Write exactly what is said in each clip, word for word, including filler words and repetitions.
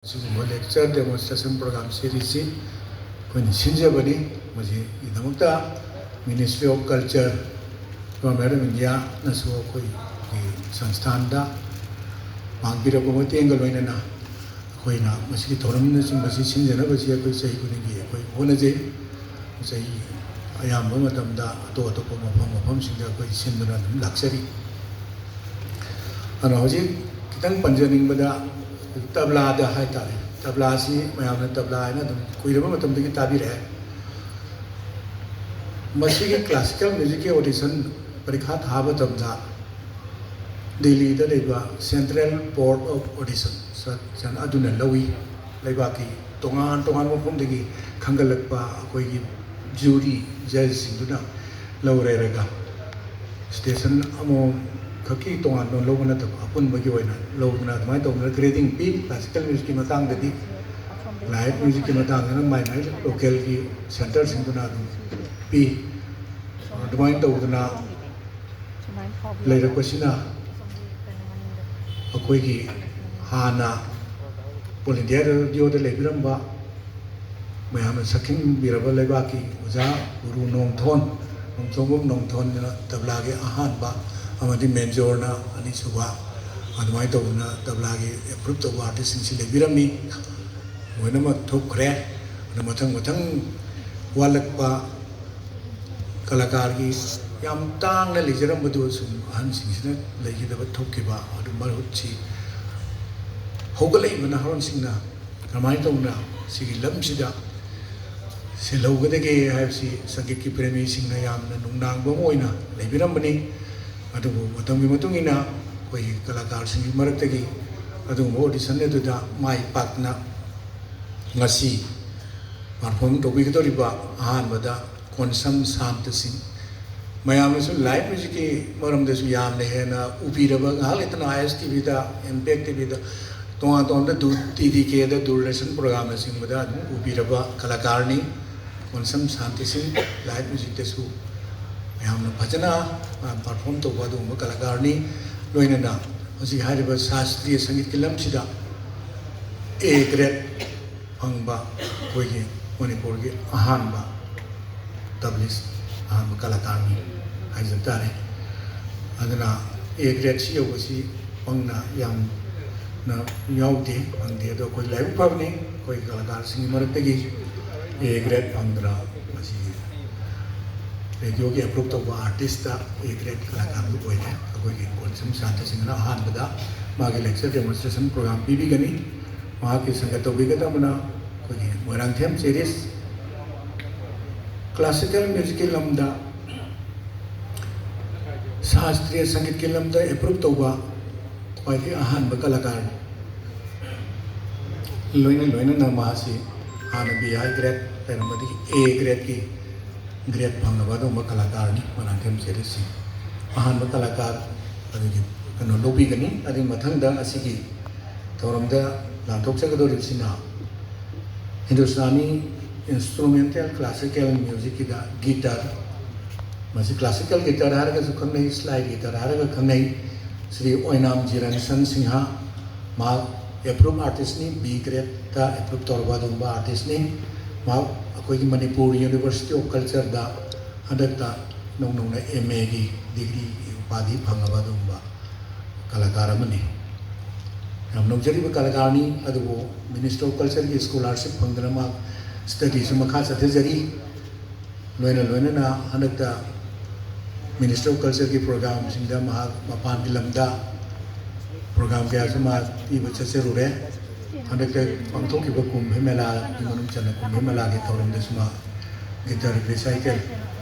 ꯁꯤꯒꯨꯝꯕ lecture demonstration program series ꯁꯤ ꯑꯩꯈꯣꯏꯅ ꯁꯤꯟꯖꯕꯅꯤ꯫ ꯃꯁꯤꯒꯤꯗꯃꯛꯇ Ministry of Culture, Government of India ꯅꯁꯨ ꯑꯩꯈꯣꯏꯒꯤ ꯁꯪꯁꯊꯥꯟꯗ ꯄꯥꯡꯕꯤꯔꯛꯄ ꯃꯇꯦꯡꯒ ꯂꯣꯏꯅꯅ ꯑꯩꯈꯣꯏꯅ ꯃꯁꯤꯒꯤ ꯊꯧꯔꯝꯅꯆꯤꯡꯕꯁꯤ ꯁꯤꯟꯖꯅꯕꯁꯤ ꯑꯩꯈꯣꯏ ꯆꯍꯤ ꯈꯨꯗꯤꯡꯒꯤ ꯑꯩꯈꯣꯏ ꯍꯣꯠꯅꯖꯩ꯫ ꯆꯍꯤ ꯑꯌꯥꯝꯕ ꯃꯇꯝꯗ ꯑꯇꯣꯞ ꯑꯇꯣꯞꯄ ꯃꯐꯝ ꯃꯐꯝꯁꯤꯡꯗ ꯑꯩꯈꯣꯏ ꯁꯤꯟꯗꯨꯅ ꯑꯗꯨꯝ ꯂꯥꯛꯆꯔꯤ꯫ ꯑꯗꯨꯅ ꯍꯧꯖꯤꯛ ꯈꯤꯇꯪ ꯄꯟꯖꯅꯤꯡꯕꯗ ꯇꯕ꯭ꯂꯥꯗ ꯍꯥꯏꯇꯥꯔꯦ꯫ ꯇꯕ꯭ꯂꯥꯁꯤ ꯃꯌꯥꯝꯅ ꯇꯕ꯭ꯂꯥ ꯍꯥꯏꯅ ꯑꯗꯨꯝ ꯀꯨꯏꯔꯕ ꯃꯇꯝꯗꯒꯤ ꯇꯥꯕꯤꯔꯛꯑꯦ꯫ ꯃꯁꯤꯒꯤ classical music ꯀꯤ audition ꯄꯔꯤꯈꯥ ꯊꯥꯕ ꯃꯇꯝꯗ ꯗꯤꯜꯂꯤꯗ ꯂꯩꯕ Central Board of Audition ꯑꯗꯨꯅ ꯂꯧꯏ꯫ ꯂꯩꯕꯥꯛꯀꯤ ꯇꯣꯉꯥꯟ ꯇꯣꯉꯥꯟꯕ ꯃꯐꯝꯗꯒꯤ ꯈꯟꯒꯠꯂꯛꯄ ꯑꯩꯈꯣꯏꯒꯤ jury, judge ꯁꯤꯡꯗꯨꯅ ꯂꯧꯔꯦꯔꯒ station ꯑꯃꯃꯝ ꯈꯛꯀꯤ ꯇꯣꯉꯥꯟ ꯇꯣꯉꯥꯟ ꯂꯧꯕ ꯅꯠꯇꯕ ꯑꯄꯨꯟꯕꯒꯤ ꯑꯣꯏꯅ ꯂꯧꯗꯨꯅ ꯑꯗꯨꯃꯥꯏꯅ ꯇꯧꯗꯅ grading ꯄꯤ꯫ Classical music ꯀꯤ ꯃꯇꯥꯡꯗꯗꯤ, live music ꯀꯤ ꯃꯇꯥꯡꯗꯅ ꯃꯥꯏ ꯃꯥꯏ local ꯒꯤ centre ꯁꯤꯡꯗꯨꯅ ꯑꯗꯨꯝ ꯄꯤ꯫ ꯑꯗꯨꯃꯥꯏꯅ ꯇꯧꯗꯅ ꯂꯩꯔꯛꯄꯁꯤꯅ ꯑꯩꯈꯣꯏꯒꯤ ꯍꯥꯟꯅ All India Radio ꯗ ꯂꯩꯕꯤꯔꯝꯕ ꯃꯌꯥꯝꯅ ꯁꯛꯈꯪꯕꯤꯔꯕ ꯂꯩꯕꯥꯛꯀꯤ ꯑꯣꯖꯥ ꯒꯨꯔꯨ ꯅꯣꯡꯊꯣꯟ, ꯅꯣꯡꯊꯣꯟꯕꯝ ꯅꯣꯡꯊꯣꯟꯅ ꯇꯕ꯭ꯂꯥꯒꯤ ꯑꯍꯥꯟꯕ ꯑꯃꯗꯤ ꯃꯦꯟꯖꯣꯔꯅ ꯑꯅꯤꯁꯨꯕ, ꯑꯗꯨꯃꯥꯏꯅ ꯇꯧꯗꯅ ꯇꯕ꯭ꯂꯥꯒꯤ approve ꯇꯧꯕ artist ꯁꯤꯡꯁꯤ ꯂꯩꯕꯤꯔꯝꯃꯤ꯫ ꯂꯣꯏꯅꯃꯛ ꯊꯣꯛꯈ꯭ꯔꯦ꯫ ꯑꯗꯨ ꯃꯊꯪ ꯃꯊꯪ ꯋꯥꯠꯂꯛꯄ ꯀꯂꯥꯀꯥꯔꯒꯤ ꯌꯥꯝ ꯇꯥꯡꯅ ꯂꯩꯖꯔꯝꯕꯗꯨ ꯁꯨꯝ ꯑꯍꯟꯁꯤꯡꯁꯤꯅ ꯂꯩꯈꯤꯗꯕ ꯊꯣꯛꯈꯤꯕ ꯑꯗꯨ ꯃꯍꯨꯠꯁꯤ ꯍꯧꯒꯠꯂꯛꯏꯕ ꯅꯍꯥꯔꯣꯟꯁꯤꯡꯅ ꯀꯃꯥꯏꯅ ꯇꯧꯅ ꯁꯤꯒꯤ ꯂꯝꯁꯤꯗ ꯁꯤꯜꯍꯧꯒꯗꯒꯦ ꯍꯥꯏꯕꯁꯤ ꯁꯪꯒꯤꯠꯀꯤ ꯄ꯭ꯔꯦꯃꯤꯁꯤꯡꯅ ꯌꯥꯝꯅ ꯅꯨꯡꯅꯥꯡꯕ ꯑꯃ ꯑꯣꯏꯅ ꯂꯩꯕꯤꯔꯝꯕꯅꯤ꯫ ꯑꯗꯨꯕꯨ ꯃꯇꯝꯒꯤ ꯃꯇꯨꯡ ꯏꯟꯅ ꯑꯩꯈꯣꯏꯒꯤ ꯀꯂꯥꯀꯥꯔꯁꯤꯡꯒꯤ ꯃꯔꯛꯇꯒꯤ ꯑꯗꯨꯒꯨꯝꯕ audition ꯑꯗꯨꯗ ꯃꯥꯏ ꯄꯥꯛꯅ ꯉꯁꯤ perform ꯇꯧꯕꯤꯒꯗꯧꯔꯤꯕ ꯑꯍꯥꯟꯕꯗ ꯀꯣꯟꯁꯝ ꯁꯥꯟꯇ ꯁꯤꯡ, ꯃꯌꯥꯝꯅꯁꯨ live music ꯀꯤ ꯃꯔꯝꯗꯁꯨ ꯌꯥꯝꯅ ꯍꯦꯟꯅ ꯎꯕꯤꯔꯕ, ꯉꯥꯏꯍꯥꯛ ꯂꯩꯇꯅ ISTV ꯗ, Impact TV ꯗ, ꯇꯣꯉꯥꯟ ꯇꯣꯉꯥꯟꯕ ꯗꯨ-, TDK ꯗ, ꯗꯨꯔꯗꯔꯁꯟ program ꯅꯆꯤꯡꯕꯗ ꯑꯗꯨꯝ ꯎꯕꯤꯔꯕ ꯀꯂꯥꯀꯥꯔꯅꯤ꯫ ꯀꯣꯟꯁꯝ ꯁꯥꯟꯇ ꯁꯤꯡ live music ꯇꯁꯨ ꯌꯥꯝꯅ ꯐꯖꯅ, ꯑ, perform ꯇꯧꯕ ꯑꯗꯨꯒꯨꯝꯕ ꯀꯂꯥꯀꯥꯔꯅꯤ꯫ ꯂꯣꯏꯅꯅ ꯍꯧꯖꯤꯛ ꯍꯥꯏꯔꯤꯕ ꯁꯥꯁꯇ꯭ꯔꯤꯌ ꯁꯪꯒꯤꯠꯀꯤ ꯂꯝꯁꯤꯗ ꯑꯦ ꯒ꯭ꯔꯦꯗ ꯐꯪꯕ ꯑꯩꯈꯣꯏꯒꯤ ꯃꯅꯤꯄꯨꯔꯒꯤ ꯑꯍꯥꯟꯕ ꯇꯕꯂꯤꯁ, ꯑꯍꯥꯟꯕ ꯀꯂꯥꯀꯥꯔꯅꯤ ꯍꯥꯏꯖꯕ ꯇꯥꯔꯦ꯫ ꯑꯗꯨꯅ ꯑꯦ ꯒ꯭ꯔꯦꯗꯁꯤ ꯌꯧꯕꯁꯤ ꯄꯪꯅ ꯌꯥꯝꯅ ꯌꯥꯎꯗꯦ, ꯐꯪꯗꯦ꯫ ꯑꯗꯣ ꯑꯩꯈꯣꯏ ꯂꯥꯏꯕꯛ ꯐꯕꯅꯤ, ꯑꯩꯈꯣꯏ ꯀꯂꯥꯀꯥꯔꯁꯤꯡꯒꯤ ꯃꯔꯛꯇꯒꯤ ꯑꯦ ꯒ꯭ꯔꯦꯗ ꯐꯪꯗꯅ ꯃꯁꯤ ꯔꯦꯗꯤꯑꯣꯒꯤ ꯑꯦꯄ꯭ꯔꯨꯞ ꯇꯧꯕ ꯑꯥꯔꯇꯤꯁꯇ ꯑꯦ ꯒ꯭ꯔꯦꯗ ꯀꯂꯥꯀꯥꯔꯗꯨ ꯑꯣꯏꯔꯦ꯫ ꯑꯩꯈꯣꯏꯒꯤ ꯀꯣꯟꯁꯝ ꯁꯥꯟꯇ ꯁꯤꯡꯍꯅ ꯑꯍꯥꯟꯕꯗ ꯃꯥꯒꯤ lecture demonstration program ꯄꯤꯕꯤꯒꯅꯤ꯫ ꯃꯍꯥꯛꯀꯤ ꯁꯪꯒꯠ ꯇꯧꯕꯤꯒꯗꯕꯅ ꯑꯩꯈꯣꯏꯒꯤ ꯃꯣꯏꯔꯥꯡꯊꯦꯝ ꯆꯦꯔꯤꯁ꯫ ꯀ꯭ꯂꯥꯁꯤꯀꯦꯜ ꯃ꯭ꯌꯨꯖꯤꯛꯀꯤ ꯂꯝꯗ, ꯁꯥꯁꯇ꯭ꯔꯤꯌ ꯁꯪꯒꯤꯠꯀꯤ ꯂꯝꯗ ꯑꯦꯄ꯭ꯔꯨꯞ ꯇꯧꯕ ꯈ꯭ꯋꯥꯏꯗꯒꯤ ꯑꯍꯥꯟꯕ ꯀꯂꯥꯀꯥꯔꯅꯤ꯫ ꯂꯣꯏꯅ ꯂꯣꯏꯅꯅ ꯃꯍꯥꯛꯁꯤ ꯍꯥꯟꯅ ꯕꯤ ꯍꯥꯏ ꯒ꯭ꯔꯦꯗ ꯂꯩꯔꯝꯕꯗꯒꯤ ꯑꯦ ꯒ꯭ꯔꯦꯗꯀꯤ ꯒ꯭ꯔꯦꯗ ꯐꯪꯂꯕ ꯑꯗꯨꯒꯨꯝꯕ ꯀꯂꯥꯀꯥꯔꯅꯤ ꯃꯣꯏꯔꯥꯡꯊꯦꯝ ꯆꯦꯔꯤꯁ ꯁꯤꯡꯍ꯫ ꯑꯍꯥꯟꯕ ꯀꯂꯥꯀꯥꯔ ꯑꯗꯨꯒꯤ ꯀꯩꯅꯣ ꯂꯧꯕꯤꯒꯅꯤ꯫ ꯑꯗꯨꯒꯤ ꯃꯊꯪꯗ ꯑꯁꯤꯒꯤ ꯊꯧꯔꯝꯗ ꯂꯥꯟꯊꯣꯛꯆꯒꯗꯧꯔꯤꯕꯁꯤꯅ ꯍꯤꯟꯗꯨꯁꯇꯥꯅꯤ ꯏꯟꯁꯇ꯭ꯔꯨꯃꯦꯟꯇꯦꯜ ꯀ꯭ꯂꯥꯁꯤꯀꯦꯜ ꯃ꯭ꯌꯨꯖꯤꯛꯀꯤꯗ ꯒꯤꯇꯔ, ꯃꯁꯤ ꯀ꯭ꯂꯥꯁꯤꯀꯦꯜ ꯒꯤꯇꯔ ꯍꯥꯏꯔꯒꯁꯨ ꯈꯪꯅꯩ, ꯁ꯭ꯂꯥꯏꯠ ꯒꯤꯇꯔ ꯍꯥꯏꯔꯒ ꯈꯪꯅꯩ, ꯁ꯭ꯔꯤ ꯑꯣꯏꯅꯥꯝ ꯖꯤꯔꯟꯁꯟ ꯁꯤꯡꯍ꯫ ꯃꯍꯥꯛ ꯑꯦꯄ꯭ꯔꯨꯞ ꯑꯥꯔꯇꯤꯁꯅꯤ, ꯕꯤ ꯒ꯭ꯔꯦꯗꯇ ꯑꯦꯄ꯭ꯔꯨꯞ ꯇꯧꯔꯕ ꯑꯗꯨꯒꯨꯝꯕ ꯑꯥꯔꯇꯤꯁꯅꯤ꯫ ꯃꯍꯥꯛ ꯑꯩꯈꯣꯏꯒꯤ ꯃꯅꯤꯄꯨꯔ ꯌꯨꯅꯤꯚꯔꯁꯤꯇꯤ ꯑꯣꯐ ꯀꯜꯆꯔꯗ ꯍꯟꯗꯛꯇ ꯏꯅꯧ ꯅꯧꯅ ꯑꯦꯝ ꯑꯦꯒꯤ ꯗꯤꯒ꯭ꯔꯤ ꯎꯄꯥꯙꯤ ꯐꯪꯂꯕ ꯑꯗꯨꯒꯨꯝꯕ ꯀꯂꯥꯀꯥꯔ ꯑꯃꯅꯤ꯫ ꯌꯥꯝ ꯅꯧꯖꯔꯤꯕ ꯀꯂꯥꯀꯥꯔꯅꯤ, ꯑꯗꯨꯕꯨ ꯃꯤꯅꯤꯁꯇꯔ ꯑꯣꯐ ꯀꯜꯆꯔꯒꯤ ꯁ꯭ꯀꯣꯂꯥꯔꯁꯤꯞ ꯐꯪꯗꯅ ꯃꯍꯥꯛ ꯁ꯭ꯇꯗꯤꯁꯨ ꯃꯈꯥ ꯆꯠꯊꯖꯔꯤ꯫ ꯂꯣꯏꯅ ꯂꯣꯏꯅꯅ ꯍꯟꯗꯛꯇ ꯃꯤꯅꯤꯁꯇꯔ ꯑꯣꯐ ꯀꯜꯆꯔꯒꯤ ꯄ꯭ꯔꯣꯒ꯭ꯔꯥꯝꯁꯤꯡꯗ ꯃꯍꯥꯛ ꯃꯄꯥꯟꯒꯤ ꯂꯝꯗ ꯄ꯭ꯔꯣꯒ꯭ꯔꯥꯝ ꯀꯌꯥꯁꯨ ꯃꯍꯥꯛ ꯄꯤꯕ ꯆꯠꯆꯔꯨꯔꯦ꯫ ꯍꯟꯗꯛꯇ ꯄꯥꯡꯊꯣꯛꯈꯤꯕ ꯀꯨꯝꯍꯩ ꯃꯦꯂꯥꯒꯤ ꯃꯅꯨꯡ ꯆꯟꯅ ꯀꯨꯝꯍꯩ ꯃꯦꯂꯥꯒꯤ ꯊꯧꯔꯝꯗꯁꯨ ꯃꯍꯥꯛ ꯒꯤꯇꯔ ꯔꯤꯁꯥꯏꯇꯦꯜ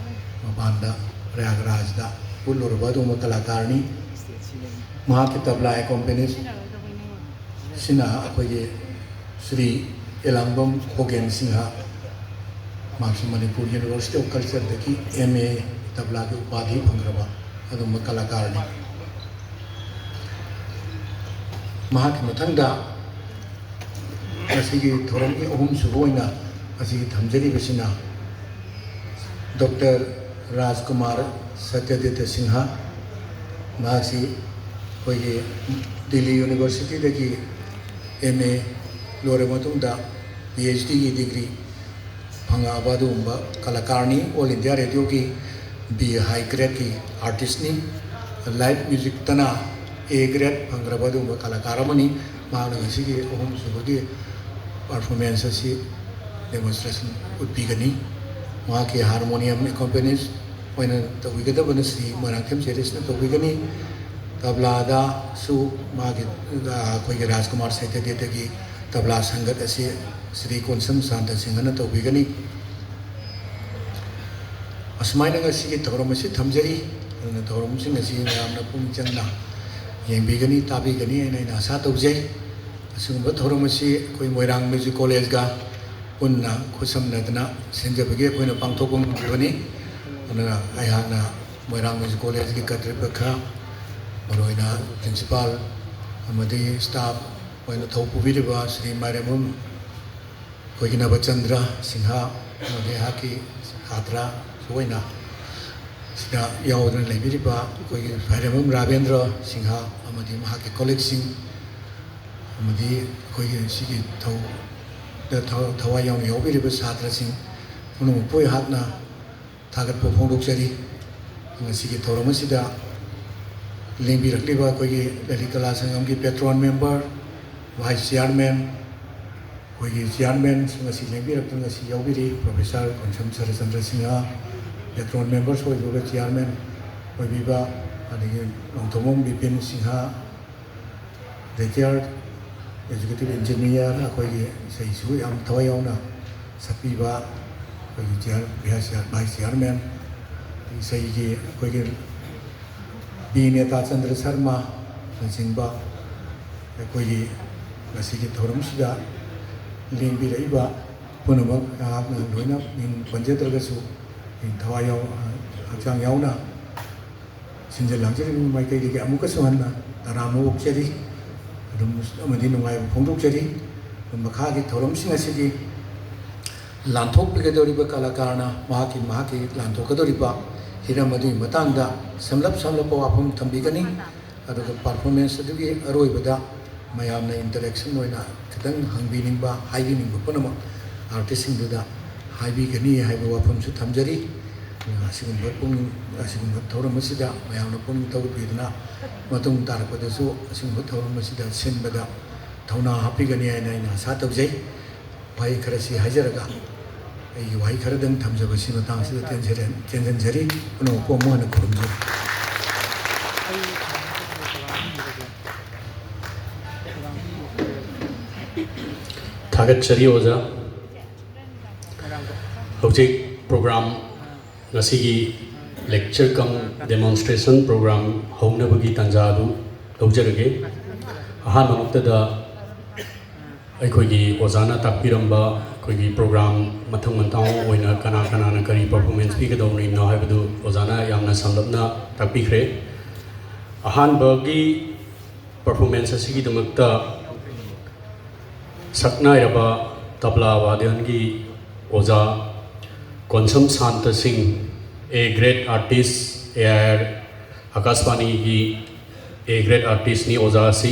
ꯃꯄꯥꯟꯗ ꯄ꯭ꯔꯌꯥꯒꯔꯥꯖꯗ ꯎꯠꯂꯨꯔꯕ ꯑꯗꯨꯒꯨꯝꯕ ꯀꯂꯥꯀꯥꯔꯅꯤ꯫ ꯃꯍꯥꯛꯀꯤ ꯇꯕ꯭ꯂꯥ ꯑꯦꯀꯣꯝꯄꯦꯅꯤꯁ ꯁꯤꯅ ꯑꯩꯈꯣꯏꯒꯤ ꯁ꯭ꯔꯤ ꯑꯦꯂꯥꯡꯕꯝ ꯈꯣꯒꯦꯟ ꯁꯤꯡꯍ, ꯃꯍꯥꯛꯁꯨ ꯃꯅꯤꯄꯨꯔ ꯌꯨꯅꯤꯚꯔꯁꯤꯇꯤ ꯑꯣꯐ ꯀꯜꯆꯔꯗꯒꯤ ꯑꯦꯝ ꯑꯦ ꯇꯕ꯭ꯂꯥꯒꯤ ꯎꯄꯥꯙꯤ ꯐꯪꯈ꯭ꯔꯕ ꯑꯗꯨꯒꯨꯝꯕ ꯀꯂꯥꯀꯥꯔꯅꯤ꯫ ꯃꯍꯥꯛꯀꯤ ꯃꯊꯪꯗ ꯉꯁꯤꯒꯤ ꯊꯧꯔꯝꯒꯤ ꯑꯍꯨꯝꯁꯨꯕ ꯑꯣꯏꯅ ꯑꯁꯤꯒꯤ ꯊꯝꯖꯔꯤꯕꯁꯤꯅ ꯗꯣꯛꯇꯔ ꯔꯥꯖꯀꯨꯃꯥꯔ ꯁꯇ꯭ꯌꯗꯤꯇ꯭ꯌ ꯁꯤꯡꯍ꯫ ꯃꯍꯥꯛꯁꯤ ꯑꯩꯈꯣꯏꯒꯤ ꯗꯤꯜꯂꯤ ꯌꯨꯅꯤꯚꯔꯁꯤꯇꯤꯗꯒꯤ ꯑꯦꯝ ꯑꯦ ꯂꯣꯏꯔꯕ ꯃꯇꯨꯡꯗ ꯄꯤ ꯑꯩꯆ ꯗꯤꯒꯤ ꯗꯤꯒ꯭ꯔꯤ ꯐꯪꯉꯛꯑꯕ ꯑꯗꯨꯒꯨꯝꯕ ꯀꯂꯥꯀꯥꯔꯅꯤ꯫ ꯑꯣꯜ ꯏꯟꯗꯤꯌꯥ ꯔꯦꯗꯤꯑꯣꯒꯤ ꯕꯤ ꯑꯦ ꯍꯥꯏ ꯒ꯭ꯔꯦꯗꯀꯤ ꯑꯥꯔꯇꯤꯁꯅꯤ꯫ ꯂꯥꯏꯠ ꯃ꯭ꯌꯨꯖꯤꯛꯇꯅ ꯑꯦ ꯒ꯭ꯔꯦꯗ ꯐꯪꯈ꯭ꯔꯕ ꯑꯗꯨꯒꯨꯝꯕ ꯀꯂꯥꯀꯥꯔ ꯑꯃꯅꯤ꯫ ꯃꯍꯥꯛꯅ ꯉꯁꯤꯒꯤ ꯑꯍꯨꯝꯁꯨꯕꯒꯤ ꯄꯔꯐꯣꯔꯃꯦꯟꯁ ꯑꯁꯤ ꯗꯦꯃꯣꯟꯁꯇ꯭ꯔꯦꯁꯟ ꯎꯠꯄꯤꯒꯅꯤ꯫ ꯃꯍꯥꯛꯀꯤ ꯍꯥꯔꯃꯣꯅꯤꯌꯝ ꯑꯦꯀꯣꯝꯄꯦꯅꯤꯁ ꯑꯣꯏꯅ ꯇꯧꯕꯤꯒꯗꯕꯅ ꯁ꯭ꯔꯤ ꯃꯣꯏꯔꯥꯡꯊꯦꯝ ꯆꯦꯔꯤꯁꯅ ꯇꯧꯕꯤꯒꯅꯤ꯫ ꯇꯕ꯭ꯂꯥꯗꯁꯨ ꯃꯥꯒꯤ, ꯑ, ꯑꯩꯈꯣꯏꯒꯤ ꯔꯥꯖꯀꯨꯃꯥꯔ ꯁꯩꯇꯗꯦꯗꯒꯤ ꯇꯕ꯭ꯂꯥ ꯁꯪꯒꯠ ꯑꯁꯤ ꯁ꯭ꯔꯤ ꯀꯣꯟꯁꯝ ꯁꯥꯟꯇ ꯁꯤꯡꯍꯅ ꯇꯧꯕꯤꯒꯅꯤ꯫ ꯑꯁꯨꯃꯥꯏꯅ ꯉꯁꯤꯒꯤ ꯊꯧꯔꯝ ꯑꯁꯤ ꯊꯝꯖꯔꯤ꯫ ꯑꯗꯨꯅ ꯊꯧꯔꯝꯁꯤꯡ ꯑꯁꯤ ꯃꯌꯥꯝꯅ ꯄꯨꯛꯅꯤꯡ ꯆꯪꯅ ꯌꯦꯡꯕꯤꯒꯅꯤ, ꯇꯥꯕꯤꯒꯅꯤ ꯍꯥꯏꯅ ꯑꯩꯅ ꯑꯁꯥ ꯇꯧꯖꯩ꯫ ꯑꯁꯤꯒꯨꯝꯕ ꯊꯧꯔꯝ ꯑꯁꯤ ꯑꯩꯈꯣꯏ ꯃꯣꯏꯔꯥꯡ ꯃ꯭ꯌꯨꯖꯤꯛ ꯀꯣꯂꯦꯖꯒ ꯄꯨꯟꯅ ꯈꯨꯠꯁꯝꯅꯗꯅ ꯁꯤꯟꯖꯕꯒꯤ ꯑꯩꯈꯣꯏꯅ ꯄꯥꯡꯊꯣꯛꯄ ꯉꯝꯈꯤꯕꯅꯤ꯫ ꯑꯗꯨꯅ ꯑꯩꯍꯥꯛꯅ ꯃꯣꯏꯔꯥꯡ ꯃ꯭ꯌꯨꯖꯤꯛ ꯀꯣꯂꯦꯖꯀꯤ ꯀꯇ꯭ꯔꯤꯄꯈ, ꯃꯔꯨꯑꯣꯏꯅ ꯄ꯭ꯔꯤꯟꯁꯤꯄꯥꯜ ꯑꯃꯗꯤ ꯁ꯭ꯇꯥꯐ ꯑꯣꯏꯅ ꯊꯧ ꯄꯨꯕꯤꯔꯤꯕ ꯁ꯭ꯔꯤ ꯃꯥꯏꯔꯦꯝꯕꯝ ꯑꯩꯈꯣꯏꯒꯤ ꯅꯕꯆꯟꯗ꯭ꯔ ꯁꯤꯡꯍ ꯑꯃꯗꯤ ꯑꯩꯍꯥꯛꯀꯤ ꯁꯥꯇ꯭ꯔꯁꯨ ꯑꯣꯏꯅ ꯁꯤꯗ ꯌꯥꯎꯗꯨꯅ ꯂꯩꯕꯤꯔꯤꯕ ꯑꯩꯈꯣꯏꯒꯤ ꯃꯥꯏꯔꯦꯝꯕꯝ ꯔꯥꯕꯦꯟꯗ꯭ꯔ ꯁꯤꯡꯍ ꯑꯃꯗꯤ ꯃꯍꯥꯛꯀꯤ ꯀꯣꯂꯤꯛꯁꯤꯡ ꯑꯃꯗꯤ ꯑꯩꯈꯣꯏꯒꯤ ꯁꯤꯒꯤ ꯊꯧꯗ ꯊꯋꯥꯏ ꯌꯥꯎꯅ ꯌꯥꯎꯕꯤꯔꯤꯕ ꯁꯥꯇ꯭ꯔꯁꯤꯡ ꯄꯨꯝꯅꯃꯛꯄꯨ ꯑꯩꯍꯥꯛꯅ ꯊꯥꯒꯠꯄ ꯐꯣꯡꯗꯣꯛꯆꯔꯤ꯫ ꯉꯁꯤꯒꯤ ꯊꯧꯔꯝ ꯑꯁꯤꯗ ꯂꯦꯡꯕꯤꯔꯛꯂꯤꯕ ꯑꯩꯈꯣꯏꯒꯤ ꯂꯂꯤꯠ ꯀꯂꯥ ꯁꯪꯒꯝꯒꯤ ꯄꯦꯇ꯭ꯔꯣꯟ ꯃꯦꯝꯕꯔ, ꯚꯥꯏꯁ ꯆꯤꯌꯥꯔꯃꯦꯟ, ꯑꯩꯈꯣꯏꯒꯤ ꯆꯤꯌꯥꯔꯃꯦꯟꯁꯤꯡ ꯑꯁꯤ ꯂꯦꯡꯕꯤꯔꯛꯇꯨꯅ ꯉꯁꯤ ꯌꯥꯎꯕꯤꯔꯤ꯫ Professor Konsam Sarchandra Singh, patron members ꯑꯣꯏꯕꯤꯕ ꯆꯤꯌꯥꯔꯃꯦꯟ ꯑꯣꯏꯕꯤꯕ, ꯑꯗꯒꯤ Nongthombam Bipin Singh, retired executive engineer, ꯑꯩꯈꯣꯏꯒꯤ ꯏꯁꯩꯁꯨ ꯌꯥꯝ ꯊꯋꯥꯏ ꯌꯥꯎꯅ ꯁꯛꯄꯤꯕ ꯑꯩꯈꯣꯏꯒꯤ ꯆꯤꯌꯥꯔ, ꯚꯥꯏꯁ ꯆꯤꯌꯥꯔꯃꯦꯟ, ꯏꯁꯩꯒꯤ ꯑꯩꯈꯣꯏꯒꯤ ꯕꯤ ꯅꯦꯇꯥ ꯆꯟꯗ꯭ꯔ ꯁꯔꯃꯅꯆꯤꯡꯕ ꯑꯩꯈꯣꯏꯒꯤ ꯉꯁꯤꯒꯤ ꯊꯧꯔꯝꯁꯤꯗ ꯂꯦꯡꯕꯤꯔꯛꯏꯕ ꯄꯨꯝꯅꯃꯛ ꯑꯩꯍꯥꯛꯅ ꯂꯣꯏꯅ ꯃꯤꯡ ꯄꯟꯖꯗ꯭ꯔꯒꯁꯨ, ꯑꯩ ꯊꯋꯥꯏ ꯌꯥꯎ-, ꯍꯛꯆꯥꯡ ꯌꯥꯎꯅ ꯁꯤꯟꯖ ꯂꯥꯡꯖꯔꯤꯕ ꯃꯥꯏꯀꯩꯗꯒꯤ ꯑꯃꯨꯛꯀꯁꯨ ꯍꯟꯅ ꯇꯔꯥꯝꯅ ꯑꯣꯛꯆꯔꯤ꯫ ꯑꯗꯨꯝ ꯑꯃꯗꯤ ꯅꯨꯡꯉꯥꯏꯕ ꯐꯣꯡꯗꯣꯛꯆꯔꯤ꯫ ꯑꯗꯨꯝ ꯃꯈꯥꯒꯤ ꯊꯧꯔꯝꯁꯤꯡ ꯑꯁꯤꯗꯤ ꯂꯥꯟꯊꯣꯛꯄꯤꯒꯗꯧꯔꯤꯕ ꯀꯂꯥꯀꯥꯔꯅ ꯃꯍꯥꯛꯀꯤ, ꯃꯍꯥꯛꯀꯤ ꯂꯥꯟꯊꯣꯛꯀꯗꯧꯔꯤꯕ ꯍꯤꯔꯝ ꯑꯗꯨꯒꯤ ꯃꯇꯥꯡꯗ ꯁꯝꯂꯞ ꯁꯝꯂꯞꯄ ꯋꯥꯐꯝ ꯊꯝꯕꯤꯒꯅꯤ꯫ ꯑꯗꯨꯒ ꯄꯔꯐꯣꯔꯃꯦꯟꯁ ꯑꯗꯨꯒꯤ ꯑꯔꯣꯏꯕꯗ ꯃꯌꯥꯝꯅ interaction ꯑꯣꯏꯅ ꯈꯤꯇꯪ ꯍꯪꯕꯤꯅꯤꯡꯕ, ꯍꯥꯏꯕꯤꯅꯤꯡꯕ ꯄꯨꯝꯅꯃꯛ artistꯁꯤꯡꯗꯨꯗ ꯍꯥꯏꯕꯤꯒꯅꯤ ꯍꯥꯏꯕ ꯋꯥꯐꯝꯁꯨ ꯊꯝꯖꯔꯤ꯫ ꯑꯁꯤꯒꯨꯝꯕ ꯄꯨꯡ, ꯑꯁꯤꯒꯨꯝꯕ ꯊꯧꯔꯝ ꯑꯁꯤꯗ ꯃꯌꯥꯝꯅ ꯄꯨꯛꯅꯤꯡ ꯊꯧꯒꯠꯄꯤꯗꯨꯅ ꯃꯇꯨꯡ ꯇꯥꯔꯛꯄꯗꯁꯨ ꯑꯁꯤꯒꯨꯝꯕ ꯊꯧꯔꯝ ꯑꯁꯤꯗ ꯁꯤꯟꯕꯗ ꯊꯧꯅꯥ ꯍꯥꯞꯄꯤꯒꯅꯤ ꯍꯥꯏꯅ ꯑꯩꯅ ꯑꯁꯥ ꯇꯧꯖꯩ꯫ ꯋꯥꯍꯩ ꯈꯔꯁꯤ ꯍꯥꯏꯖꯔꯒ ꯑꯩꯒꯤ ꯋꯥꯍꯩ ꯈꯔꯗꯪ ꯊꯝꯖꯕꯁꯤ ꯃꯇꯥꯡ ꯑꯁꯤꯗ ꯇꯦꯟꯖꯔꯦ-, ꯇꯦꯟꯖꯟꯖꯔꯤ꯫ ꯄꯨꯝꯅꯃꯛꯄꯨ ꯑꯃꯨꯛ ꯍꯟꯅ ꯈꯨꯔꯨꯝꯖꯔꯤ꯫ ꯊꯥꯒꯠꯆꯔꯤ ꯑꯣꯖꯥ꯫ ꯍꯧꯖꯤꯛ program, ꯉꯁꯤꯒꯤ lecture cum demonstration program ꯍꯧꯅꯕꯒꯤ ꯇꯥꯟꯖꯥ ꯑꯗꯨ ꯂꯧꯖꯔꯒꯦ꯫ ꯑꯍꯥꯟꯕꯃꯛꯇꯗ ꯑꯩꯈꯣꯏꯒꯤ ꯑꯣꯖꯥꯅ ꯇꯥꯛꯄꯤꯔꯝꯕ ꯑꯩꯈꯣꯏꯒꯤ program ꯃꯊꯪ ꯃꯊꯪ ꯑꯣꯏꯅ ꯀꯅꯥ ꯀꯅꯥꯅ ꯀꯔꯤ performance ꯄꯤꯒꯗꯧꯔꯤꯕꯅꯣ ꯍꯥꯏꯕꯗꯨ ꯑꯣꯖꯥꯅ ꯌꯥꯝꯅ ꯁꯝꯂꯞꯅ ꯇꯥꯛꯄꯤꯈ꯭ꯔꯦ꯫ ꯑꯍꯥꯟꯕꯒꯤ performance ꯑꯁꯤꯒꯤꯗꯃꯛꯇ ꯁꯛꯅꯥꯏꯔꯕ ꯇꯕ꯭ꯂꯥ ꯋꯥꯗꯦꯟꯒꯤ ꯑꯣꯖꯥ Konsam Shanta Singh, a great artist, A I R ꯑꯀꯥꯁꯕꯥꯅꯤꯒꯤ a great artistꯅꯤ ꯑꯣꯖꯥ ꯑꯁꯤ꯫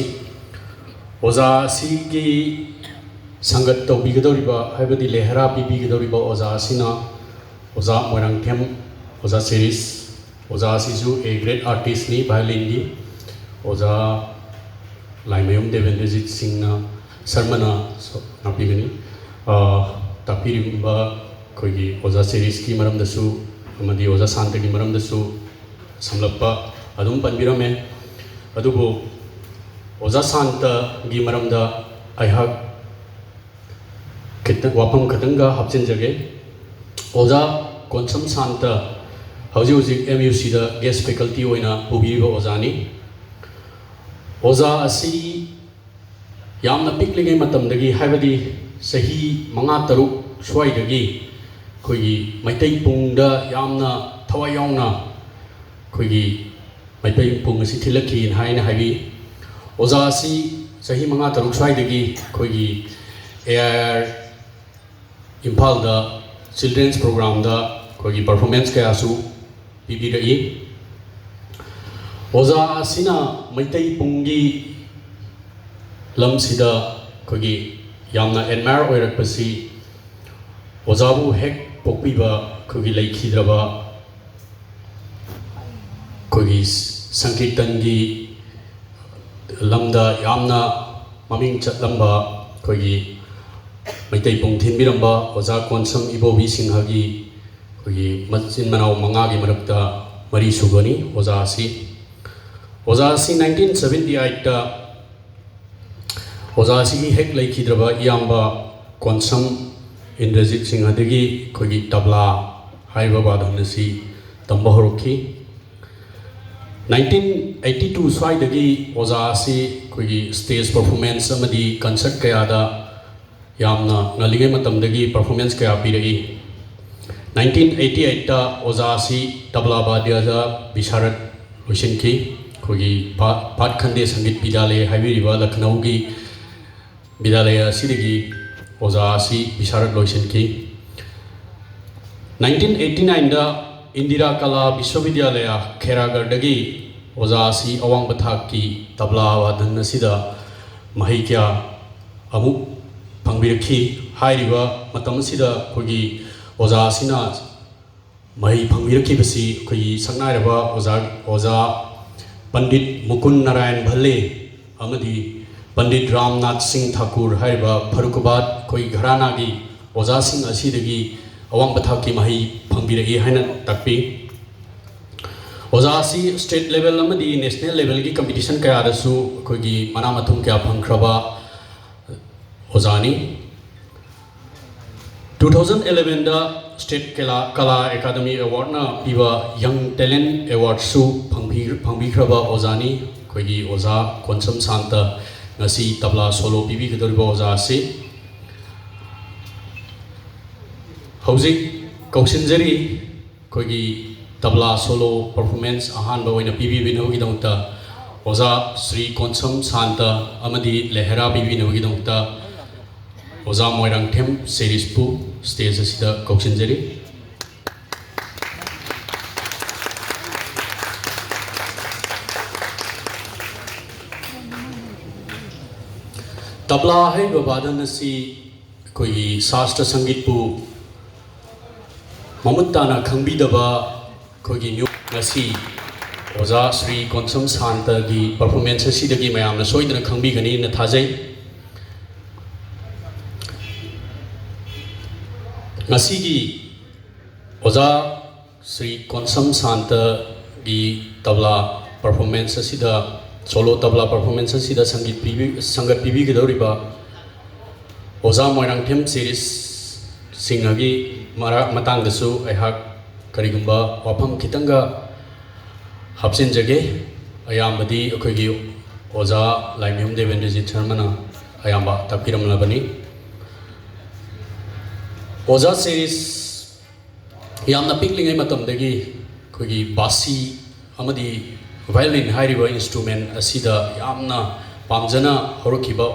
ꯑꯣꯖꯥ ꯑꯁꯤꯒꯤ ꯁꯪꯒꯠ ꯇꯧꯕꯤꯒꯗꯧꯔꯤꯕ, ꯍꯥꯏꯕꯗꯤ ꯂꯦꯍꯔꯥ ꯄꯤꯕꯤꯒꯗꯧꯔꯤꯕ ꯑꯣꯖꯥ ꯑꯁꯤꯅ ꯑꯣꯖꯥ ꯃꯣꯏꯔꯥꯡꯊꯦꯝ, ꯑꯣꯖꯥ ꯁꯤꯔꯤꯁ꯫ ꯑꯣꯖꯥ ꯑꯁꯤꯁꯨ a great artistꯅꯤ violinꯒꯤ꯫ ꯑꯣꯖꯥ ꯂꯥꯏꯃꯌꯨꯝ ꯗꯦꯕꯦꯟꯗ꯭ꯔꯖꯤꯠ ꯁꯤꯡꯅ, ꯁꯔꯃꯅ ꯁꯣ-, ꯉꯥꯛꯄꯤꯒꯅꯤ꯫ ꯑ, ꯇꯥꯛꯄꯤꯔꯤꯕ ꯑꯩꯈꯣꯏꯒꯤ ꯑꯣꯖꯥ ꯁꯤꯔꯤꯁꯀꯤ ꯃꯔꯝꯗꯁꯨ ꯑꯃꯗꯤ ꯑꯣꯖꯥ ꯁꯥꯟꯇꯒꯤ ꯃꯔꯝꯗꯁꯨ ꯁꯝꯂꯞꯄ ꯑꯗꯨꯝ ꯄꯟꯕꯤꯔꯝꯃꯦ꯫ ꯑꯗꯨꯕꯨ ꯑꯣꯖꯥ ꯁꯥꯟꯇꯒꯤ ꯃꯔꯝꯗ ꯑꯩꯍꯥꯛ ꯈꯤꯇꯪ, ꯋꯥꯐꯝ ꯈꯤꯇꯪꯒ ꯍꯥꯞꯆꯤꯟꯖꯒꯦ꯫ ꯑꯣꯖꯥ ꯀꯣꯟꯁꯝ ꯁꯥꯟꯇ ꯍꯧꯖꯤꯛ ꯍꯧꯖꯤꯛ M U Cꯗ guest faculty ꯑꯣꯏꯅ ꯄꯨꯕꯤꯔꯤꯕ ꯑꯣꯖꯥꯅꯤ꯫ ꯑꯣꯖꯥ ꯑꯁꯤ ꯌꯥꯝꯅ ꯄꯤꯛꯂꯤꯉꯩ ꯃꯇꯝꯗꯒꯤ, ꯍꯥꯏꯕꯗꯤ ꯆꯍꯤ ꯃꯉꯥ ꯇꯔꯨꯛ ꯁ꯭ꯋꯥꯏꯗꯒꯤ ꯑꯩꯈꯣꯏꯒꯤ ꯃꯩꯇꯩ ꯄꯨꯡꯗ ꯌꯥꯝꯅ ꯊꯋꯥꯏ ꯌꯥꯎꯅ ꯑꯩꯈꯣꯏꯒꯤ ꯃꯩꯇꯩ ꯄꯨꯡ ꯑꯁꯤ ꯊꯤꯜꯂꯛꯈꯤꯅ ꯍꯥꯏꯅ ꯍꯥꯏꯕꯤ꯫ ꯑꯣꯖꯥ ꯑꯁꯤ ꯆꯍꯤ ꯃꯉꯥ ꯇꯔꯨꯛ ꯁ꯭ꯋꯥꯏꯗꯒꯤ ꯑꯩꯈꯣꯏꯒꯤ A I R ꯏꯝꯐꯥꯜꯗ children's programꯗ ꯑꯩꯈꯣꯏꯒꯤ performance ꯀꯌꯥꯁꯨ ꯄꯤꯕꯤꯔꯛꯏ꯫ ꯑꯣꯖꯥ ꯑꯁꯤꯅ ꯃꯩꯇꯩ ꯄꯨꯡꯒꯤ ꯂꯝꯁꯤꯗ ꯑꯩꯈꯣꯏꯒꯤ ꯌꯥꯝꯅ ꯑꯦꯗꯃꯥꯌꯔ ꯑꯣꯏꯔꯛꯄꯁꯤ ꯑꯣꯖꯥꯕꯨ ꯍꯦꯛ ꯄꯣꯛꯄꯤꯕ ꯑꯩꯈꯣꯏꯒꯤ ꯂꯩꯈꯤꯗ꯭ꯔꯕ ꯑꯩꯈꯣꯏꯒꯤ ꯁꯪꯀꯤꯔꯇꯟꯒꯤ ꯂꯝꯗ ꯌꯥꯝꯅ ꯃꯃꯤꯡ ꯆꯠꯂꯝꯕ ꯑꯩꯈꯣꯏꯒꯤ ꯃꯩꯇꯩ ꯄꯨꯡ ꯊꯤꯟꯕꯤꯔꯝꯕ ꯑꯣꯖꯥ ꯀꯣꯟꯁꯝ ꯏꯕꯣꯕꯤ ꯁꯤꯡꯍꯒꯤ ꯑꯩꯈꯣꯏꯒꯤ ꯃꯆꯤꯟ ꯃꯅꯥꯎ ꯃꯉꯥꯒꯤ ꯃꯔꯛꯇ ꯃꯔꯤ ꯁꯨꯕꯅꯤ ꯑꯣꯖꯥ ꯑꯁꯤ꯫ ꯑꯣꯖꯥ ꯑꯁꯤ ꯅꯥꯏꯟꯇꯤꯟ ꯁꯕꯦꯟꯇꯤ ꯑꯩꯠꯇ ꯑꯣꯖꯥ ꯑꯁꯤꯒꯤ ꯍꯦꯛ ꯂꯩꯈꯤꯗ꯭ꯔꯕ ꯏꯌꯥꯝꯕ ꯀꯣꯟꯁꯝ ꯏꯟꯗ꯭ꯔꯖꯤꯠ ꯁꯤꯡꯍꯗꯒꯤ ꯑꯩꯈꯣꯏꯒꯤ ꯇꯕ꯭ꯂꯥ ꯍꯥꯏꯔꯤꯕ ꯋꯥꯗꯟ ꯑꯁꯤ ꯇꯝꯕ ꯍꯧꯔꯛꯈꯤ꯫ ꯅꯥꯏꯟꯇꯤꯟ ꯑꯩꯠꯇꯤ ꯇꯨ ꯁ꯭ꯋꯥꯏꯗꯒꯤ ꯑꯣꯖꯥ ꯑꯁꯤ ꯑꯩꯈꯣꯏꯒꯤ ꯁ꯭ꯇꯦꯖ ꯄꯔꯐꯣꯔꯃꯦꯟꯁ ꯑꯃꯗꯤ ꯀꯟꯁꯔꯠ ꯀꯌꯥꯗ ꯌꯥꯝꯅ ꯉꯜꯂꯤꯉꯩ ꯃꯇꯝꯗꯒꯤ ꯄꯔꯐꯣꯔꯃꯦꯟꯁ ꯀꯌꯥ ꯄꯤꯔꯛꯏ꯫ ꯅꯥꯏꯟꯇꯤꯟ ꯑꯩꯠꯇꯤ ꯑꯩꯠꯇ ꯑꯣꯖꯥ ꯑꯁꯤ ꯇꯕ꯭ꯂꯥ ꯕꯥꯗ꯭ꯌꯗ ꯕꯤꯁꯥꯔꯠ ꯂꯣꯏꯁꯤꯟꯈꯤ꯫ ꯑꯩꯈꯣꯏꯒꯤ ꯚꯥꯠ ꯈꯟꯗꯦ ꯁꯪꯒꯤꯠ ꯕꯤꯗ꯭ꯌꯥꯂꯌ ꯍꯥꯏꯕꯤꯔꯤꯕ ꯂꯈꯅꯧꯒꯤ ꯕꯤꯗ꯭ꯌꯥꯂꯌ ꯑꯁꯤꯗꯒꯤ ꯑꯣꯖꯥ ꯑꯁꯤ ꯕꯤꯁꯥꯔꯠ ꯂꯣꯏꯁꯤꯟꯈꯤ꯫ ꯅꯥꯏꯟꯇꯤꯟ ꯑꯩꯠꯇꯤ ꯅꯥꯏꯟꯗ ꯏꯟꯗꯤꯔꯥ ꯀꯂꯥ ꯕꯤꯁ꯭ꯋꯕꯤꯗ꯭ꯌꯥꯂꯌ ꯈꯦꯔꯥꯒꯔꯗꯒꯤ ꯑꯣꯖꯥ ꯑꯁꯤ ꯑꯋꯥꯡꯕ ꯊꯥꯛꯀꯤ ꯇꯕ꯭ꯂꯥ ꯋꯥꯗꯟ ꯑꯁꯤꯗ ꯃꯍꯩ ꯀꯌꯥ ꯑꯃꯨꯛ ꯐꯪꯕꯤꯔꯛꯈꯤ꯫ ꯍꯥꯏꯔꯤꯕ ꯃꯇꯝ ꯑꯁꯤꯗ ꯑꯩꯈꯣꯏꯒꯤ ꯑꯣꯖꯥ ꯑꯁꯤꯅ ꯃꯍꯩ ꯐꯪꯕꯤꯔꯛꯈꯤꯕꯁꯤ ꯑꯩꯈꯣꯏꯒꯤ ꯁꯛꯅꯥꯏꯔꯕ ꯑꯣꯖꯥ, ꯑꯣꯖꯥ ꯄꯟꯗꯤꯠ ꯃꯨꯀꯨꯟ ꯅꯥꯔꯥꯌꯟ ꯚꯜꯂꯦ ꯑꯃꯗꯤ ꯄꯟꯗꯤꯠ ꯔꯥꯝꯅꯥꯊ ꯁꯤꯡ ꯊꯥꯀꯨꯔ ꯍꯥꯏꯔꯤꯕ ꯐꯔꯨꯈꯥꯕꯥꯗ ꯑꯩꯈꯣꯏ ꯘꯔꯥꯅꯥꯒꯤ ꯑꯣꯖꯥꯁꯤꯡ ꯑꯁꯤꯗꯒꯤ ꯑꯋꯥꯡꯕ ꯊꯥꯛꯀꯤ ꯃꯍꯩ ꯐꯪꯕꯤꯔꯛꯏ ꯍꯥꯏꯅ ꯇꯥꯛꯄꯤ꯫ ꯑꯣꯖꯥ ꯑꯁꯤ ꯁ꯭ꯇꯦꯠ ꯂꯦꯚꯦꯜ ꯑꯃꯗꯤ ꯅꯦꯁꯅꯦꯜ ꯂꯦꯚꯦꯜꯒꯤ ꯀꯝꯄꯤꯇꯤꯁꯟ ꯀꯌꯥꯗꯁꯨ ꯑꯩꯈꯣꯏꯒꯤ ꯃꯅꯥ ꯃꯊꯨꯝ ꯀꯌꯥ ꯐꯪꯈ꯭ꯔꯕ ꯑꯣꯖꯥꯅꯤ꯫ ꯇꯨ ꯊꯥꯎꯖꯟ ꯑꯦꯂꯦꯚꯦꯟꯗ ꯁ꯭ꯇꯦꯠ ꯀꯂꯥ, ꯀꯂꯥ ꯑꯦꯀꯥꯗꯃꯤ ꯑꯦꯋꯥꯔꯗꯅ ꯄꯤꯕ ꯌꯪ ꯇꯦꯂꯦꯟꯠ ꯑꯦꯋꯥꯔꯗꯁꯨ ꯐꯪꯕꯤ-, ꯐꯪꯕꯤꯈ꯭ꯔꯕ ꯑꯣꯖꯥꯅꯤ꯫ ꯑꯩꯈꯣꯏꯒꯤ ꯑꯣꯖꯥ ꯀꯣꯟꯁꯝ ꯁꯥꯟꯇ ꯉꯁꯤ ꯇꯕ꯭ꯂꯥ ꯁꯣꯂꯣ ꯄꯤꯕꯤꯒꯗꯧꯔꯤꯕ ꯑꯣꯖꯥ ꯑꯁꯤ ꯍꯧꯖꯤꯛ ꯀꯧꯁꯤꯟꯖꯔꯤ꯫ ꯑꯩꯈꯣꯏꯒꯤ ꯇꯕ꯭ꯂꯥ ꯁꯣꯂꯣ ꯄꯔꯐꯣꯔꯃꯦꯟꯁ ꯑꯍꯥꯟꯕ ꯑꯣꯏꯅ ꯄꯤꯕꯤꯅꯕꯒꯤꯗꯃꯛꯇ ꯑꯣꯖꯥ ꯁ꯭ꯔꯤ ꯀꯣꯟꯁꯝ ꯁꯥꯟꯇ ꯑꯃꯗꯤ ꯂꯦꯍꯔꯥ ꯄꯤꯕꯤꯅꯕꯒꯤꯗꯃꯛꯇ ꯑꯣꯖꯥ ꯃꯣꯏꯔꯥꯡꯊꯦꯝ ꯁꯦꯔꯤꯁꯄꯨ ꯁ꯭ꯇꯦꯖ ꯑꯁꯤꯗ ꯀꯧꯁꯤꯟꯖꯔꯤ꯫ ꯇꯕ꯭ꯂꯥ ꯍꯥꯏꯔꯤꯕ ꯕꯥꯗꯟ ꯑꯁꯤ ꯑꯩꯈꯣꯏꯒꯤ ꯁꯥꯁꯇ꯭ꯔ ꯁꯪꯒꯤꯠꯄꯨ ꯃꯃꯨꯠ ꯇꯥꯅ ꯈꯪꯕꯤꯗꯕ ꯑꯩꯈꯣꯏꯒꯤ ꯃꯤꯑꯣꯏ ꯉꯁꯤ ꯑꯣꯖꯥ ꯁ꯭ꯔꯤ ꯀꯣꯟꯁꯝ ꯁꯥꯟꯇꯒꯤ performance ꯑꯁꯤꯗꯒꯤ ꯃꯌꯥꯝꯅ ꯁꯣꯏꯗꯅ ꯈꯪꯕꯤꯒꯅꯤꯅ ꯊꯥꯖꯩ꯫ ꯉꯁꯤꯒꯤ ꯑꯣꯖꯥ ꯁ꯭ꯔꯤ ꯀꯣꯟꯁꯝ ꯁꯥꯟꯇꯒꯤ ꯇꯕ꯭ꯂꯥ performance ꯑꯁꯤꯗ, solo ꯇꯕ꯭ꯂꯥ performance ꯑꯁꯤꯗ ꯁꯪꯒꯤꯠ ꯄꯤꯕꯤ-, ꯁꯪꯒꯠ ꯄꯤꯕꯤꯒꯗꯧꯔꯤꯕ ꯑꯣꯖꯥ ꯃꯣꯏꯔꯥꯡꯊꯦꯝ ꯆꯦꯔꯤꯁ ꯁꯤꯡꯍꯒꯤ ꯃꯔꯥ-, ꯃꯇꯥꯡꯗꯁꯨ ꯑꯩꯍꯥꯛ ꯀꯔꯤꯒꯨꯝꯕ ꯋꯥꯐꯝ ꯈꯤꯇꯪꯒ ꯍꯥꯞꯆꯤꯟꯖꯒꯦ꯫ ꯑꯌꯥꯝꯕꯗꯤ ꯑꯩꯈꯣꯏꯒꯤ ꯑꯣꯖꯥ ꯂꯥꯏꯃꯌꯨꯝ ꯗꯦꯕꯦꯟꯗ꯭ꯔꯖꯤꯠ ꯁꯔꯃꯅ ꯑꯌꯥꯝꯕ ꯇꯥꯛꯄꯤꯔꯝꯂꯕꯅꯤ꯫ ꯑꯣꯖꯥ ꯆꯦꯔꯤꯁ ꯌꯥꯝꯅ ꯄꯤꯛꯂꯤꯉꯩ ꯃꯇꯝꯗꯒꯤ ꯑꯩꯈꯣꯏꯒꯤ ꯕꯥꯁꯤ ꯑꯃꯗꯤ violin ꯍꯥꯏꯔꯤꯕ instrument ꯑꯁꯤꯗ ꯌꯥꯝꯅ ꯄꯥꯝꯖꯅ ꯍꯧꯔꯛꯈꯤꯕ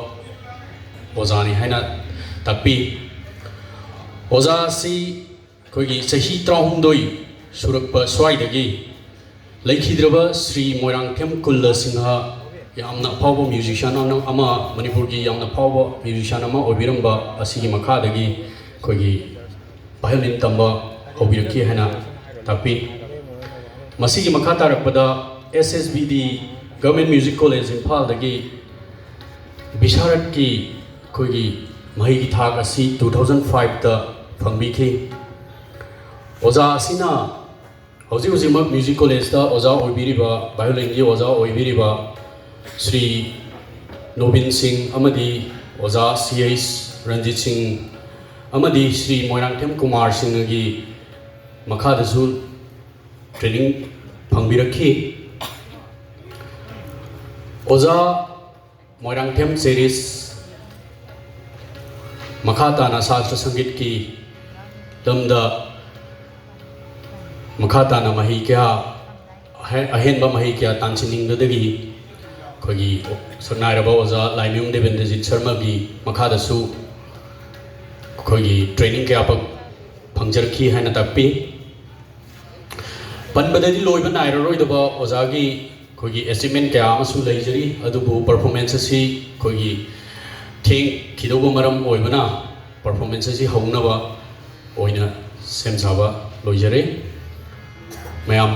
ꯑꯣꯖꯥꯅꯤ ꯍꯥꯏꯅ ꯇꯥꯛꯄꯤ꯫ ꯑꯣꯖꯥ ꯑꯁꯤ ꯑꯩꯈꯣꯏꯒꯤ ꯆꯍꯤ ꯇꯔꯥꯍꯨꯝꯗꯣꯏ ꯁꯨꯔꯛꯄ ꯁ꯭ꯋꯥꯏꯗꯒꯤ ꯂꯩꯈꯤꯗ꯭ꯔꯕ ꯁ꯭ꯔꯤ ꯃꯣꯏꯔꯥꯡꯊꯦꯝ ꯀꯨꯜꯂ ꯁꯤꯡꯍ, ꯌꯥꯝꯅ ꯑꯐꯥꯎꯕ musician ꯑꯃ, ꯑꯃ, ꯃꯅꯤꯄꯨꯔꯒꯤ ꯌꯥꯝꯅ ꯐꯥꯎꯕ musician ꯑꯃ ꯑꯣꯏꯕꯤꯔꯝꯕ ꯑꯁꯤꯒꯤ ꯃꯈꯥꯗꯒꯤ ꯑꯩꯈꯣꯏꯒꯤ violin ꯇꯝꯕ ꯍꯧꯕꯤꯔꯛꯈꯤ ꯍꯥꯏꯅ ꯇꯥꯛꯄꯤ꯫ ꯃꯁꯤꯒꯤ ꯃꯈꯥ ꯇꯥꯔꯛꯄꯗ S S B D Government Music College ꯏꯝꯐꯥꯜꯗꯒꯤ ꯕꯤꯁꯥꯔꯠꯀꯤ ꯑꯩꯈꯣꯏꯒꯤ ꯃꯍꯩꯒꯤ ꯊꯥꯛ ꯑꯁꯤ two thousand five ꯇ ꯐꯪꯕꯤꯈꯤ꯫ ꯑꯣꯖꯥ ꯑꯁꯤꯅ ꯍꯧꯖꯤꯛ ꯍꯧꯖꯤꯛꯃꯛ music college ꯇ ꯑꯣꯖꯥ ꯑꯣꯏꯕꯤꯔꯤꯕ, violin ꯒꯤ ꯑꯣꯖꯥ ꯑꯣꯏꯕꯤꯔꯤꯕ ꯁ꯭ꯔꯤ ꯅꯣꯕꯤꯟ ꯁꯤꯡ ꯑꯃꯗꯤ ꯑꯣꯖꯥ C H ꯔꯟꯖꯤꯠ ꯁꯤꯡ ꯑꯃꯗꯤ ꯁ꯭ꯔꯤ ꯃꯣꯏꯔꯥꯡꯊꯦꯝ ꯀꯨꯃꯥꯔ ꯁꯤꯡꯍꯒꯤ ꯃꯈꯥꯗꯁꯨ training ꯐꯪꯕꯤꯔꯛꯈꯤ꯫ ꯑꯣꯖꯥ ꯃꯣꯏꯔꯥꯡꯊꯦꯝ ꯆꯦꯔꯤꯁ ꯃꯈꯥ ꯇꯥꯅ ꯁꯥꯁꯇ꯭ꯔ ꯁꯪꯒꯤꯠꯀꯤ ꯂꯝꯗ ꯃꯈꯥ ꯇꯥꯅ ꯃꯍꯩ ꯀꯌꯥ, ꯑꯍꯦ-, ꯑꯍꯦꯟꯕ ꯃꯍꯩ ꯀꯌꯥ ꯇꯥꯟꯁꯤꯟꯅꯤꯡꯕꯗꯒꯤ ꯑꯩꯈꯣꯏꯒꯤ ꯁꯛꯅꯥꯏꯔꯕ ꯑꯣꯖꯥ ꯂꯥꯏꯃꯌꯨꯝ ꯗꯦꯕꯦꯟꯗ꯭ꯔꯖꯤꯠ ꯁꯔꯃꯒꯤ ꯃꯈꯥꯗꯁꯨ ꯑꯩꯈꯣꯏꯒꯤ training ꯀꯌꯥ ꯐꯪ-, ꯐꯪꯖꯔꯛꯈꯤ ꯍꯥꯏꯅ ꯇꯥꯛꯄꯤ꯫ ꯄꯟꯕꯗꯗꯤ ꯂꯣꯏꯕ ꯅꯥꯏꯔꯔꯣꯏꯗꯕ ꯑꯣꯖꯥꯒꯤ ꯑꯩꯈꯣꯏꯒꯤ achievement ꯀꯌꯥ ꯑꯃꯁꯨ ꯂꯩꯖꯔꯤ, ꯑꯗꯨꯕꯨ performance ꯑꯁꯤ ꯑꯩꯈꯣꯏꯒꯤ ꯊꯦꯡꯈꯤꯗꯧꯕ ꯃꯔꯝ ꯑꯣꯏꯕꯅ performance ꯑꯁꯤ ꯍꯧꯅꯕ ꯑꯣꯏꯅ ꯁꯦꯝ ꯁꯥꯕ ꯂꯣꯏꯖꯔꯦ꯫ ꯃꯌꯥꯝ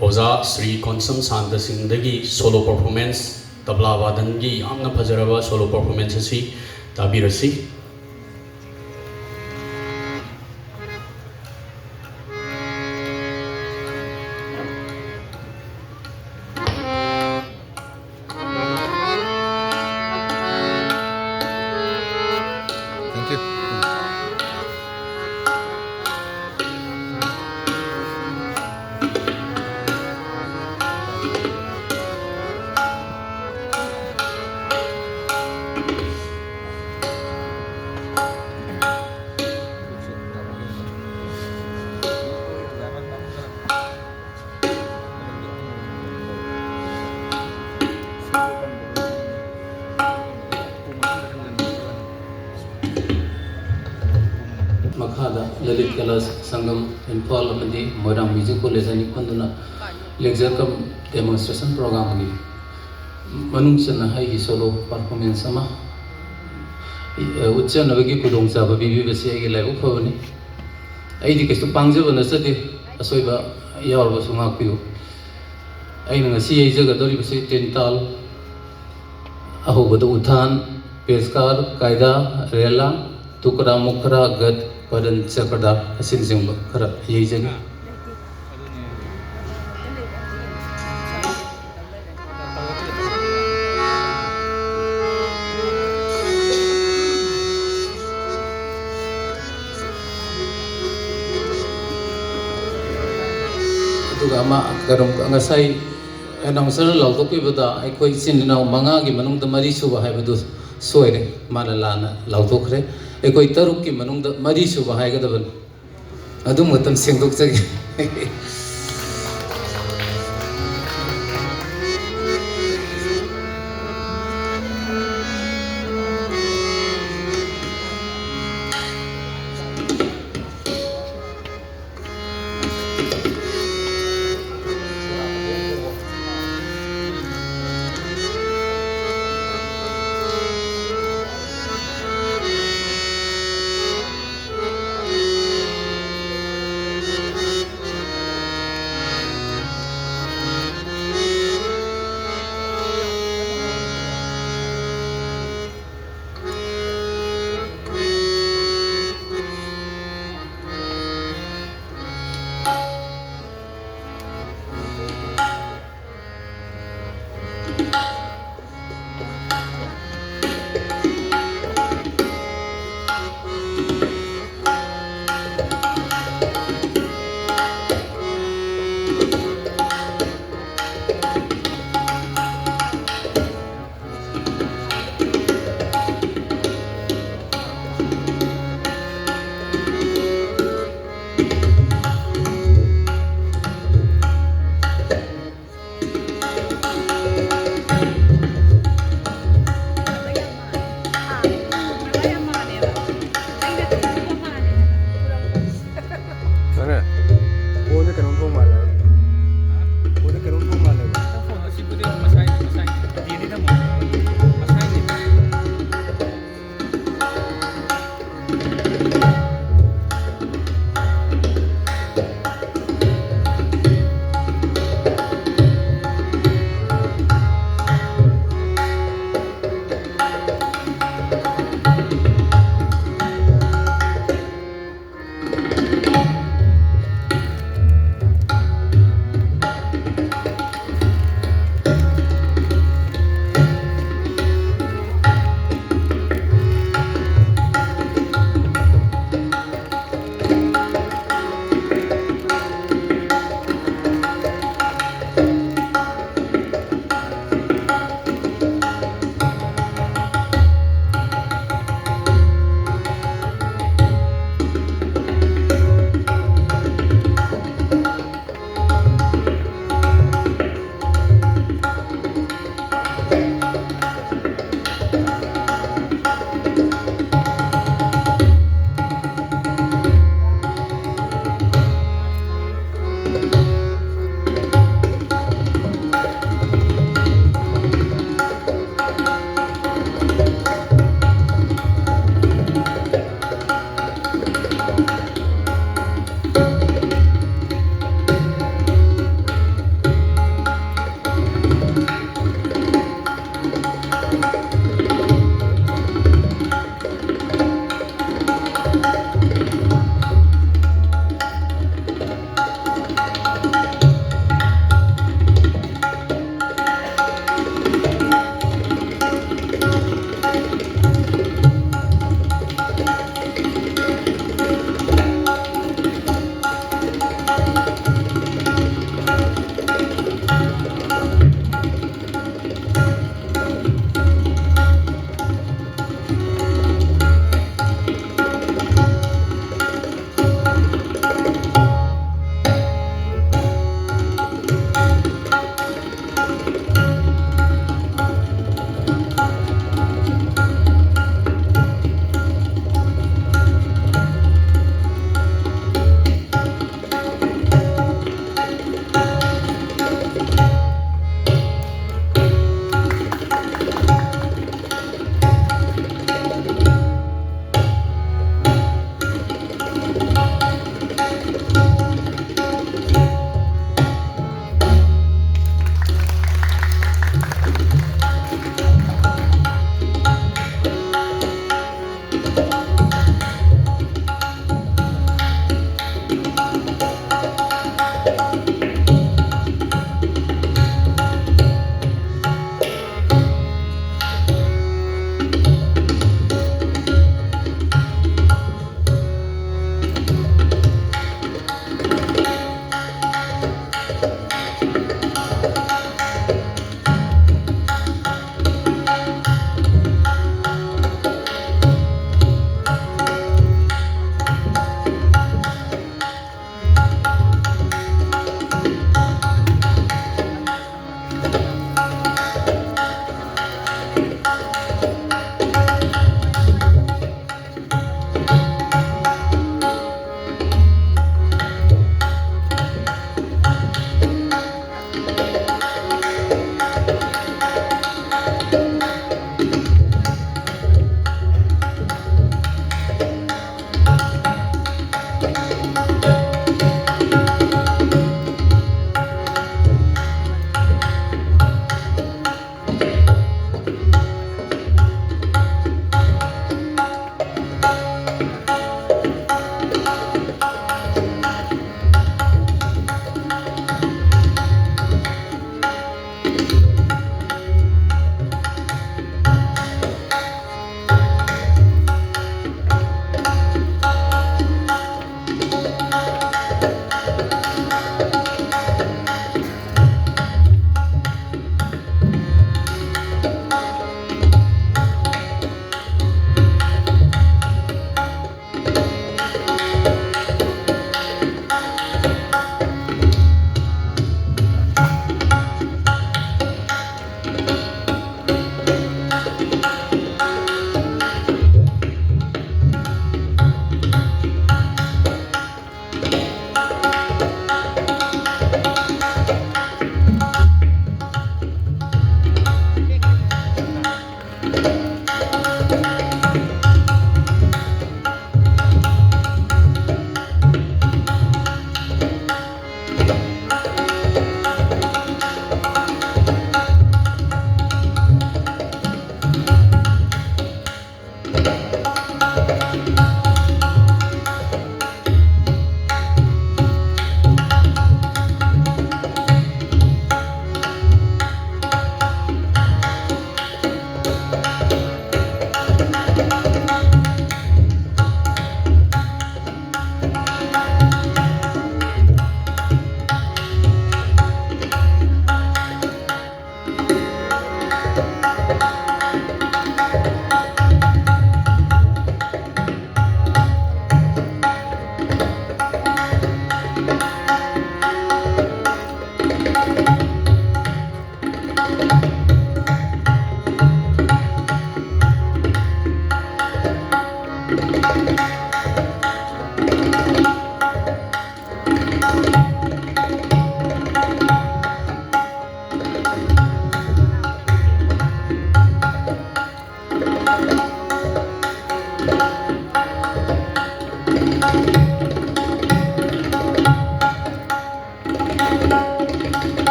ꯑꯣꯖꯥ ꯁ꯭ꯔꯤ ꯀꯣꯟꯁꯝ ꯁꯥꯟꯇ ꯁꯤꯡꯗꯒꯤ solo performance, ꯇꯕ꯭ꯂꯥ ꯋꯥꯗꯟꯒꯤ ꯌꯥꯝꯅ ꯐꯖꯔꯕ solo performance ꯑꯁꯤ ꯇꯥꯕꯤꯔꯁꯤ꯫ Thank you. ꯃꯈꯥꯗ ꯂꯂꯤꯠ ꯀꯂꯥ ꯁꯪꯒꯝ ꯏꯝꯐꯥꯜ ꯑꯃꯗꯤ ꯃꯣꯏꯔꯥꯡ ꯃ꯭ꯌꯨꯖꯤꯛ ꯀꯣꯂꯦꯖ ꯑꯅꯤ ꯄꯨꯟꯗꯨꯅ lecture cum demonstration programꯒꯤ ꯃꯅꯨꯡ ꯆꯟꯅ ꯑꯩꯒꯤ solo performance ꯑꯃ, ꯑ, ꯎꯠꯆꯅꯕꯒꯤ ꯈꯨꯗꯣꯡꯆꯥꯕ ꯄꯤꯕꯤꯕꯁꯤ ꯑꯩꯒꯤ ꯂꯥꯏꯕꯛ ꯐꯕꯅꯤ꯫ ꯑꯩꯗꯤ ꯀꯩꯁꯨ ꯄꯥꯡꯖꯕ ꯅꯠꯆꯗꯦ, ꯑꯁꯣꯏꯕ ꯌꯥꯎꯔꯕꯁꯨ ꯉꯥꯛꯄꯤꯌꯨ꯫ ꯑꯩꯅ ꯉꯁꯤ ꯌꯩꯖꯒꯗꯧꯔꯤꯕꯁꯤ ꯇꯤꯟꯇꯥꯜ, ꯑꯍꯧꯕꯗ ꯎꯊꯥꯟ, ꯄꯦꯁꯀꯥꯔ, ꯀꯥꯏꯗꯥ, ꯔꯦꯂꯥ, ꯇꯨꯀꯔꯥ ꯃꯨꯈꯔꯥ, ꯒꯠ, ꯄꯔꯟ, ꯆꯀ꯭ꯔꯗꯥ ꯑꯁꯤꯅꯆꯤꯡꯕ ꯈꯔ ꯌꯩꯖꯒꯦ꯫ ꯑꯗꯨꯒ ꯑꯃ, ꯀꯩꯅꯣ, ꯉꯁꯥꯏ announcer ꯂꯥꯎꯊꯣꯛꯄꯤꯕꯗ ꯑꯩꯈꯣꯏ ꯏꯆꯤꯟ ꯏꯅꯥꯎ ꯃꯉꯥꯒꯤ ꯃꯅꯨꯡꯗ ꯃꯔꯤ ꯁꯨꯕ ꯍꯥꯏꯕꯗꯨ ꯁꯣꯏꯔꯦ, ꯃꯥꯅ ꯂꯥꯟꯅ ꯂꯥꯎꯊꯣꯛꯈ꯭ꯔꯦ꯫ ꯑꯩꯈꯣꯏ ꯇꯔꯨꯛꯀꯤ ꯃꯅꯨꯡꯗ ꯃꯔꯤ ꯁꯨꯕ ꯍꯥꯏꯒꯗꯕꯅꯤ꯫ ꯑꯗꯨꯃꯇꯪ ꯁꯦꯡꯗꯣꯛꯆꯒꯦ꯫